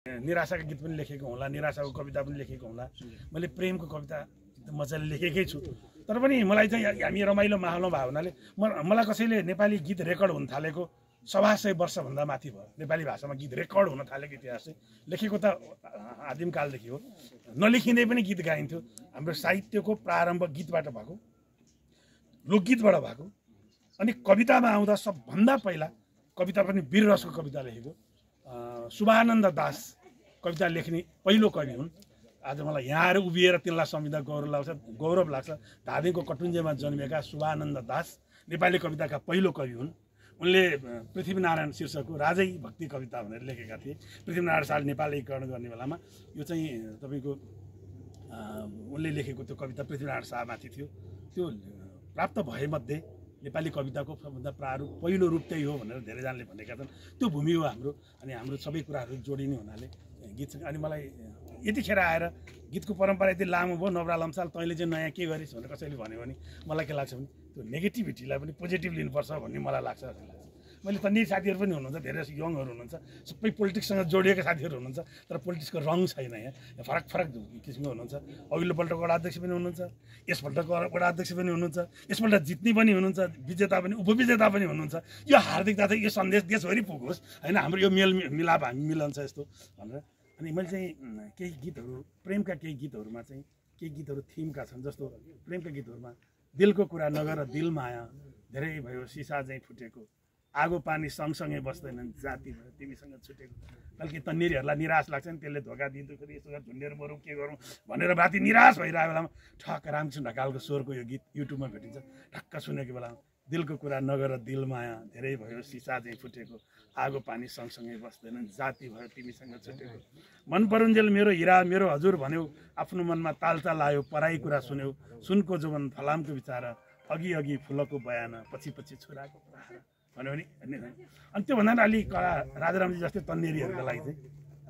निराशाको गीत पनि लेखेको होला, निराशाको कविता पनि लेखेको होला। मैले प्रेमको कविता मजाले लेखेकै छु। तर पनि मलाई चाहिँ हामी रमाइलो माहौलमा भएको हुनाले मलाई कसैले नेपाली गीत रेकर्ड हुन थालेको 125 वर्षभन्दा माथि भयो। नेपाली भाषामा गीत रेकर्ड हुन थालेको इतिहास चाहिँ लेखेको त आदिमकालदेखि हो। नलेखिँदै पनि गीत गाइन्थ्यो। हाम्रो साहित्यको प्रारम्भ गीतबाट भएको, लोकगीतबाट भएको। अनि कवितामा आउँदा सबभन्दा पहिला कविता पनि वीररसको कविता लेखेको शुभानन्द दास कविता लेख्ने पहिलो कवि हुन्। आज मलाई यहाँ आएर उभिएर तिनलाई सम्झिँदा गौरव लाग्छ। धादिङको कटुन्जेमा जन्मेका शुभानन्द दास नेपाली कविताका पहिलो कवि हुन्। उनले पृथ्वीनारायण शीर्षकको राजै भक्ति कविता भनेर लेखेका थिए। पृथ्वीनारायण शाह नेपालीकरण गर्ने बेलामा यो चाहिँ तपाईँको उनले लेखेको त्यो कविता पृथ्वीनारायण शाहमाथि थियो। त्यो प्राप्त भएमध्ये नेपाली कविताको सबभन्दा प्रारूप पहिलो रूप त्यही हो भनेर धेरैजनाले भनेका छन्। त्यो भूमि हो हाम्रो। अनि हाम्रो सबै कुराहरू जोडिने हुनाले गीतसँग अनि मलाई यतिखेर आएर गीतको परम्परा यति लामो भयो, नवरा लम्साल तैँले चाहिँ नयाँ के गरिस् भनेर कसैले भन्यो भने मलाई के लाग्छ भने त्यो नेगेटिभिटीलाई पनि पोजिटिभ लिनुपर्छ भन्ने मलाई लाग्छ। मैले तन्नी साथीहरू पनि हुनुहुन्छ, धेरै यङहरू हुनुहुन्छ, सबै पोलिटिक्ससँग जोडिएका साथीहरू हुनुहुन्छ। तर पोलिटिक्सको रङ छैन। यहाँ फरक फरक किसिमको हुनुहुन्छ। अघिल्लो पल्टको वडा अध्यक्ष पनि हुनुहुन्छ, यसपल्टको वडा अध्यक्ष पनि हुनुहुन्छ, यसपल्ट जित्ने पनि हुनुहुन्छ, विजेता पनि उपविजेता पनि हुनुहुन्छ। यो हार्दिकता चाहिँ यो सन्देश देशभरि पुगोस् होइन, हाम्रो यो मिलाप हामी मिलन्छ यस्तो भनेर। अनि मैले चाहिँ केही गीतहरू प्रेमका केही गीतहरूमा चाहिँ केही गीतहरू थिमका छन्। जस्तो प्रेमका गीतहरूमा दिलको कुरा नगर दिल माया, धेरै भयो सिसा चाहिँ फुटेको, आगो पानी सँगसँगै बस्दैनन्, जाति भयो तिमीसँग छुटेको। बल्कि तन्नेरीहरूलाई निराश लाग्छ नि, त्यसले धोका दिँदाखेरि यसो झुन्डेर मरौँ के गरौँ भनेर राति निराश भइरहेको बेलामा ठक्क रामकृष्ण ढकालको स्वरको यो गीत युट्युबमा भेटिन्छ। ठक्क सुनेको बेलामा दिलको कुरा नगर दिल माया, धेरै भयो सिसा चाहिँ फुटेको, आगो पानी सँगसँगै बस्दैनन्, जाति भयो तिमीसँग छुटेको। मन परुन्जेल मेरो हिरा मेरो हजुर भन्यौ, आफ्नो मनमा तालचा लायो पराई कुरा सुन्यौ, सुनको जोवन फलामको विचार, अघि अघि फुलको बयान, पछि पछि छोराको प्रहार भन्यो भने। अनि त्योभन्दा पनि अलिक राजारामजी जस्तै तन्नेरीहरूको लागि चाहिँ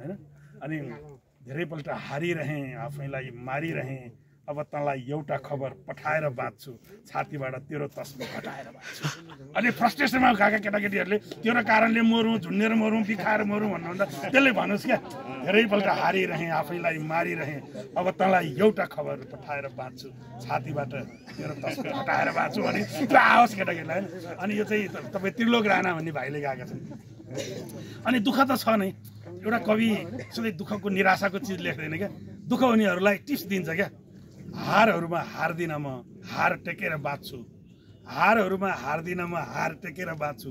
होइन। अनि धेरैपल्ट हारिरहेँ आफैलाई मारिरहेँ, अब तँलाई एउटा खबर पठाएर बाँच्छु, छातीबाट तेरो तस्बिर हटाएर बाँच्छु। अनि फ्रस्ट्रेसनमा गएका केटाकेटीहरूले तेरो कारणले मरौँ, झुन्डेर मरौँ, बिखाएर मरौँ भन्नुहुन्छ। त्यसले भन्नुहोस् क्या, धेरैपल्ट हारिरहेँ आफैलाई मारिरहेँ, अब तँलाई एउटा खबर पठाएर बाँच्छु, छातीबाट तेरो तस्बिर हटाएर बाँच्छु भने त्यो आओस् केटाकेटीलाई होइन। अनि यो चाहिँ तपाईँ त्रिलोक राणा भन्ने भाइले गाएका छन्। अनि दुःख त छ नै, एउटा कवि सधैँ दुःखको निराशाको चिज लेख्दैन क्या। दुःख हुनेहरूलाई टिप्स दिन्छ क्या। हारहरूमा हार्दिन म हार टेकेर बाँच्छु, हारहरूमा हार्दिन म हार टेकेर बाँच्छु,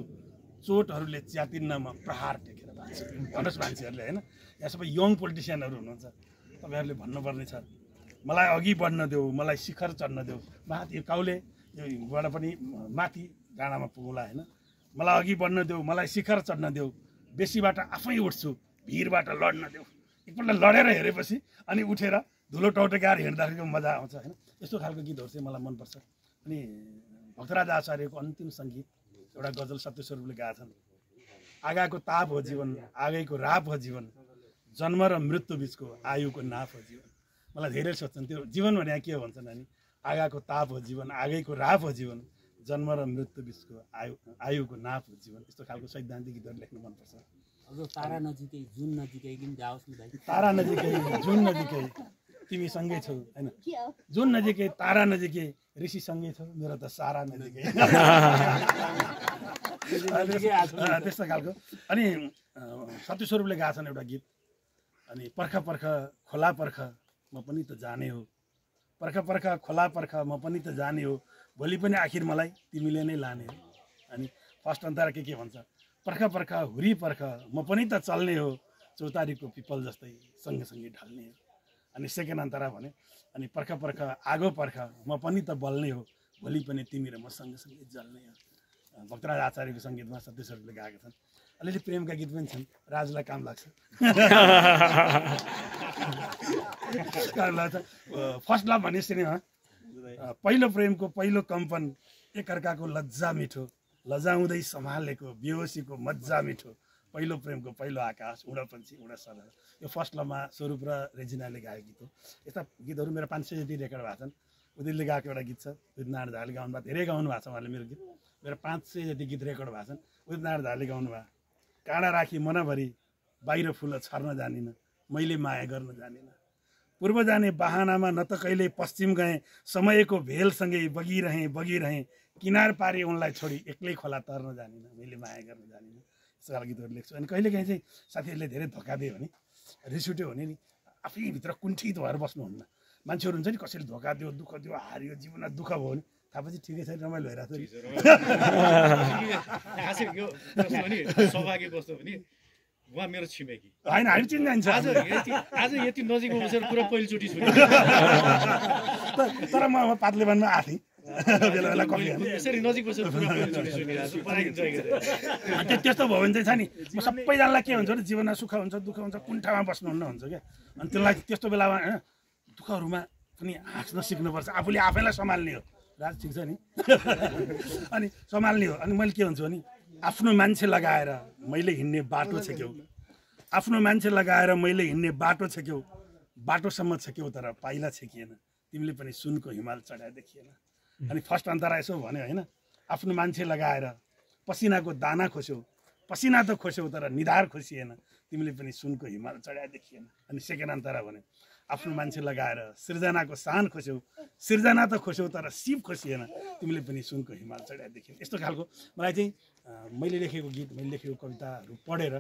चोटहरूले च्यातिन्न म प्रहार टेकेर बाँच्छु भन्नुहोस् मान्छेहरूले होइन। यहाँ सबै यङ पोलिटिसियनहरू हुनुहुन्छ, तपाईँहरूले भन्नुपर्ने छ मलाई अघि बढ्न देऊ, मलाई शिखर चढ्न देऊ। माथि काउले योबाट पनि माथि डाँडामा पुगौँला होइन। मलाई अघि बढ्न देऊ, मलाई शिखर चढ्न देऊ, बेसीबाट आफै उठ्छु, भिरबाट लड्न देऊ। एकपल्ट लडेर हेरेपछि अनि उठेर धुलो टौटकाएर हिँड्दाखेरिको मजा आउँछ होइन। यस्तो खालको गीतहरू चाहिँ मलाई मनपर्छ। अनि भक्तराज आचार्यको अन्तिम सङ्गीत एउटा गजल सत्य स्वरूपले गाएका छन्। आगाको ताप हो जीवन, आगैको राप हो जीवन, जन्म र मृत्यु बिचको आयुको नाप हो जीवन। मलाई धेरै सोध्छन् त्यो जीवन भने के हो भन्छन् अनि आगाको ताप हो जीवन, आगैको राप हो जीवन, जन्म र मृत्यु बिचको आयुको नाप हो जीवन। यस्तो खालको सैद्धान्तिक गीतहरू लेख्नु मनपर्छ। अब तारा नजिकै जुन नजिकै पनि जाओस् नि भाइ। तारा नजिकै जुन नजिकै तिमी सँगै छौ होइन, जुन नजिकै तारा नजिकै ऋषि सँगै छौ, मेरो त सारा नजिकै त्यस्तो खालको। अनि सत्य स्वरूपले गाएको छन् एउटा गीत। अनि पर्ख पर्ख खोला पर्ख म पनि त जाने हो, पर्ख पर्ख खोला पर्ख म पनि त जाने हो, भोलि पनि आखिर मलाई तिमीले नै लाने हो। अनि फर्स्ट अन्तर के भन्छ, पर्ख पर्ख हुरी पर्ख म पनि त चल्ने हो, चौतारीको पिपल जस्तै सँगसँगै ढल्ने हो। अनि सेकेन्ड अन्तरा भने अनि पर्ख पर्ख आगो पर्ख म पनि त बल्ने हो, भोलि पनि तिमी र म सँगसँगै जल्ने हो। भक्तराज आचार्यको सङ्गीतमा सत्य स्वरूपले गाएका छन्। अलिअलि प्रेमका गीत पनि छन्, राजलाई काम लाग्छ काम लाग्छ। फर्स्ट लभ भने सुने पहिलो प्रेमको पहिलो कम्पन, एकअर्काको लज्जा मिठो, लजाउँदै सम्हालेको बेहोसीको मज्जा मिठो, पहिलो प्रेमको पहिलो आकाश, उडपन्छी उड सरह। यो फर्स्ट लभमा स्वरूप र रेजिनाले गाएको गीत हो। यस्ता गीतहरू मेरो 500 जति रेकर्ड भएको छन्। उदितले गाएको एउटा गीत छ, उदित नारायण झाले गाउनु भएको, धेरै गाउनु भएको छ उहाँले मेरो गीत। मेरो 500 जति गीत रेकर्ड भएको छन्। उदित नारायण झाले गाउनु भयो। काँडा राखी मनभरि बाहिर फुल छर्न जानिन मैले माया गर्न जानिन पूर्व जाने बहानामा न त कहिले पश्चिम गएँ समयको भेलसँगै बगिरहेँ किनार पारी उनलाई छोडी एक्लै खोला तर्न जानिन मैले माया गर्न जानिन यस्तो खालको गीतहरू लेख्छु अनि कहिलेकाहीँ चाहिँ साथीहरूले धेरै धोका दियो भने रिस उठ्यो भने नि आफै भित्र कुण्ठित भएर बस्नुहुन्न मान्छेहरू हुन्छ नि कसैले धोका दियो दुःख दियो हारियो जीवनमा दुःख भयो भने थाहा पछि ठिकै छ रमाइलो भइरहेको छ सौभाग्य कस्तो भने उहाँ मेरो छिमेकी होइन हामी चिन्जान्छ आज यति नजिकमा बसेर पुरा पहिलोचोटि सुने तर म पातलेबानमा आएको थिएँ बेला बेला कफी यसरी नजिक बसेर पुरा पहिलोचोटि सुनिरहेको छु पुरा इन्जोय गरेर त्यस्तो भयो भने चाहिँ छ नि म सबैजनालाई के हुन्छ भने जीवनमा सुख हुन्छ दुःख हुन्छ कुन ठाउँमा बस्नुहुन्न हुन्छ क्या अनि त्यसलाई त्यस्तो बेलामा होइन दुःखहरूमा पनि हाँस्न सिक्नुपर्छ आफूले आफैलाई सम्हाल्ने हो राज ठिक छ नि अनि सम्हाल्ने हो अनि मैले के भन्छु भने आफ्नो मान्छे लगाएर मैले हिँड्ने बाटो छेक्यौ आफ्नो मान्छे लगाएर मैले हिँड्ने बाटो छेक्यौ बाटोसम्म छेक्यौ तर पाइला छेकिएन तिमीले पनि सुनको हिमाल चढाए देखिएन अनि फर्स्ट अन्तरा यसो भन्यो होइन आफ्नो मान्छे लगाएर पसिनाको दाना खोस्यौ पसिना त खोस्यौ तर निधार खोसिएन तिमीले पनि सुनको हिमाल चढाए देखिएन अनि सेकेन्ड अन्तरा भन्यो आफ्नो मान्छे लगाएर सृजनाको सान खोस्यौ सृजना त खोस्यौ तर सिप खोसिएन तिमीले पनि सुनको हिमाल चढाए देखिएन यस्तो खालको मलाई चाहिँ मैले लेखेको गीत मैले लेखेको कविताहरू पढेर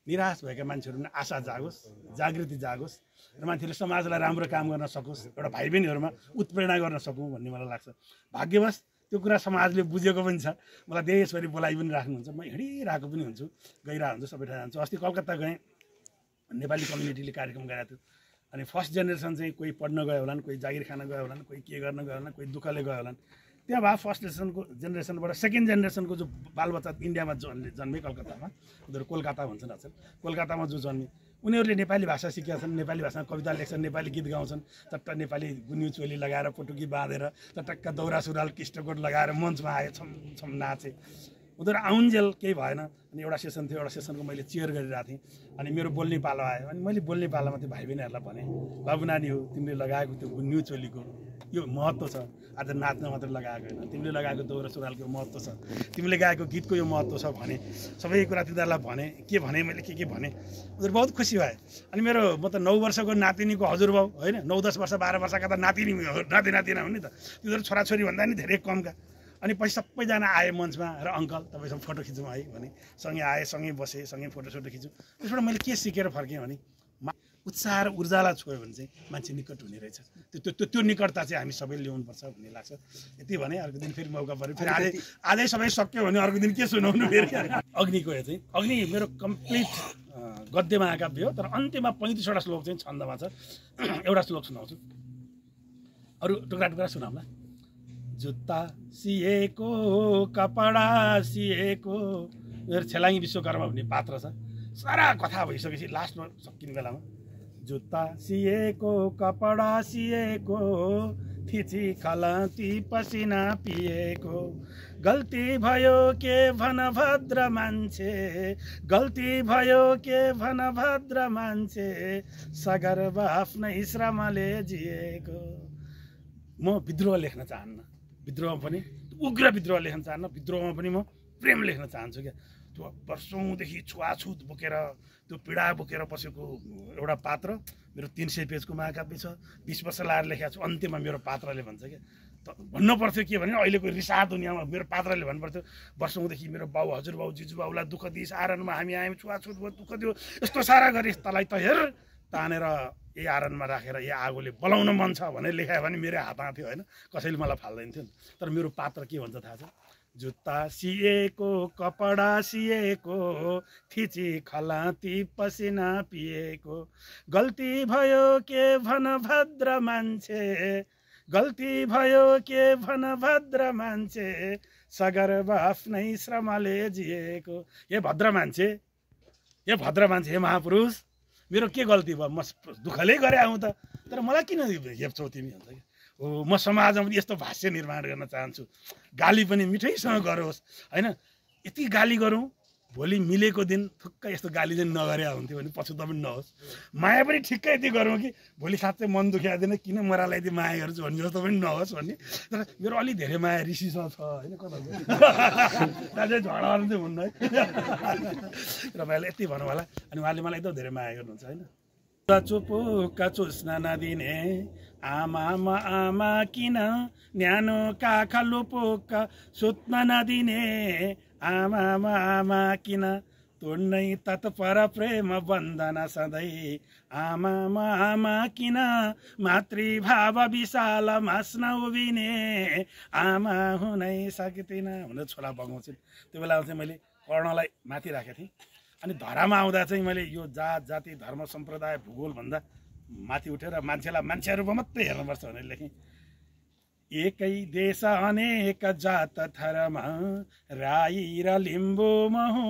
निराश भएका मान्छेहरू पनि आशा जागोस् जागृति जागोस् र मान्छेले समाजलाई राम्रो काम गर्न सकोस् एउटा भाइ बहिनीहरूमा उत्प्रेरणा गर्न सकौँ भन्ने मलाई लाग्छ भाग्यवश त्यो कुरा समाजले बुझेको पनि छ मलाई देशभरि बोलाइ पनि राख्नुहुन्छ म हिँडिरहेको पनि हुन्छु गइरहेको हुन्छु सबै ठाउँ जान्छु अस्ति कलकत्ता गएँ नेपाली कम्युनिटीले कार्यक्रम गरेको थियो अनि फर्स्ट जेनेरेसन चाहिँ कोही पढ्न गयो होलान् कोही जागिर खान गयो होलान् कोही के गर्न गयो होलान् कोही दुःखले गयो होलान् त्यहाँ भए फर्स्ट जेनेरेसनबाट सेकेन्ड जेनेरेसनको जो बालबच्चा इन्डियामा जन्मे कलकत्तामा उनीहरू कोलकाता भन्छन् अचेल कोलकातामा जो जन्मे उनीहरूले नेपाली भाषा सिकेका छन् नेपाली भाषामा कविता लेख्छन् नेपाली गीत गाउँछन् चट्ट नेपाली गुन्यु चोली लगाएर पटुकी बाँधेर चटक्क दौरा सुरुवाल किष्टकोट लगाएर मञ्चमा आए छम छम नाचे उनीहरू आउन्जेल केही भएन अनि एउटा सेसन थियो एउटा सेसनको मैले चियर गरिरहेको थिएँ अनि मेरो बोल्ने पालो आयो अनि मैले बोल्ने पालामा त्यो भाइ बहिनीहरूलाई भने बाबु नानी हो तिमीले लगाएको त्यो गुन्यु चोलीको यो महत्त्व छ आज नाच्न मात्रै लगाएको होइन तिमीले लगाएको दौरा सुरुवालको महत्त्व छ तिमीले गाएको गीतको यो महत्त्व छ भने सबै कुरा तिनीहरूलाई भने मैले के भने उनीहरू बहुत खुसी भए अनि मेरो म त 9 वर्षको नातिनीको हजुरबाउ होइन 9-10 वर्ष 12 वर्षका त नातिना हुन् नि त तिनीहरू छोराछोरी भन्दा नि धेरै कमका अनि पछि सबैजना आए मञ्चमा र अङ्कल तपाईँसँग फोटो खिचौँ है भने सँगै आए सँगै बसेँ सँगै फोटोसोटो खिच्यौँ त्यसबाट मैले के सिकेर फर्केँ भने उत्साह र ऊर्जालाई छोयो भने चाहिँ मान्छे निकट हुने रहेछ त्यो निकटता चाहिँ हामी सबैले ल्याउनुपर्छ भन्ने लाग्छ यति भने अर्को दिन फेरि मौका पऱ्यो फेरि आजै सबै सक्यो भने अर्को दिन के सुनाउनु फेरि अग्निको चाहिँ अग्नि मेरो कम्प्लिट गद्य महाकाव्य हो तर अन्त्यमा 35वटा श्लोक चाहिँ छन्दमा छ एउटा श्लोक सुनाउँछु अरू टुक्रा टुक्रा सुनाउँला जुत्ता सिएको कपडा सिएको मेरो छेलाङ्गी विश्वकर्मा भन्ने पात्र छ सारा कथा भइसकेपछि लास्टमा सकिने बेलामा जुत्ता सिएको कपडा सिएको थिची खलती पसिना पिएको गल्ती भयो के भन भद्र मान्छे गल्ती भयो के भन भद्र मान्छे सगर्व आफ्नै श्रमले जिएको म विद्रोह लेख्न चाहन्न विद्रोहमा पनि उग्र विद्रोह लेख्न चाहन्न विद्रोहमा पनि म प्रेम लेख्न चाहन्छु क्या त्यो वर्षौँदेखि छुवाछुत बोकेर त्यो पीडा बोकेर बसेको एउटा पात्र मेरो 300 पेजको महाकाव्य छ 20 वर्ष लाएर लेखेको छु अन्त्यमा मेरो पात्रले भन्छ क्या भन्नु पर्थ्यो के भने अहिलेको रिसा दुनियाँमा मेरो पात्रले भन्नुपर्थ्यो वर्षौँदेखि मेरो बाउ हजुरबाउ जिजुबाउलाई दुःख दिइस आरनमा हामी आयौँ छुवाछुत भयो दुःख दियो यस्तो सारा गरिस् तँलाई त हेर तानेर यही आरनमा राखेर यो आगोले बलाउन मन छ भनेर लेखायो भने मेरो हातमा थियो होइन कसैले मलाई फाल्दैन थियो तर मेरो पात्र के भन्छ थाहा छ जुत्ता सिएको कपडा सिएको थिची खलाती पसिना पिएको गल्ती भयो के भन भद्र मान्छे गल्ती भयो के भन भद्र मान्छे सगर्व आफ्नै श्रमले जिएको हे भद्र मान्छे हे महापुरुष मेरो के गल्ती भयो म दुःखले गरे आउँ त तर मलाई किन हेप्छौ तिमी भन्छ कि हो म समाजमा पनि यस्तो भाष्य निर्माण गर्न चाहन्छु गाली पनि मिठैसँग गरोस् होइन यति गाली गरौँ भोलि मिलेको दिन थुक्कै यस्तो गाली चाहिँ नगरे हुन्थ्यो भने पछुतो पनि नहोस्, माया पनि ठिक्कै यति गरौँ कि भोलि साँच्चै मन दुखिआइदिन किन मरालाई यति माया गर्छु भन्ने जस्तो पनि नहोस् भन्ने। तर मेरो अलिक धेरै माया ऋषिसँग छ होइन, कता चाहिँ झगडा चाहिँ हुन्न है। र भाइले यति भनौँ होला। अनि उहाँले मलाई एकदम धेरै माया गर्नुहुन्छ होइन। चुपुक्का चुस्न नदिने आमामा आमा किन, न्यानो काखा लुपुक्क सुत्न नदिने आमामा आमा किन, तोड्नै तत्पर प्रेम बन्धन सधैँ आमामा आमा किन, मातृभाव विशाल मास्न उभिने आमा हुनै सक्दिन भनेर छोरा बगाउँछन्। त्यो बेला चाहिँ मैले कर्णलाई माथि राखेको थिएँ। अनि धरामा आउँदा चाहिँ मैले यो जात जाति धर्म सम्प्रदाय भूगोलभन्दा माथि उठेर मान्छेलाई मान्छेहरूको मात्रै हेर्नुपर्छ भनेर लेखेँ। एकै देश अनेक जात धर्म, राई र लिम्बू महु,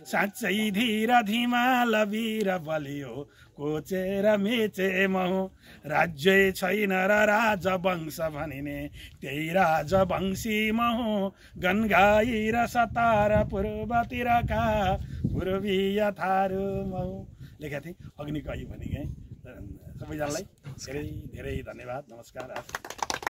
साँच्चै धीर धिमाल वीर बलियो कोचेर मेचे महु, राज्य छैन र राजवंश भनिने त्यही राजवंशी महु, गनगाई र सतार पूर्वतिरका पूर्वीय थारू महु लेखेको थिएँ। अग्निको आई भनेको सबैजनालाई धेरै धेरै धन्यवाद, नमस्कार।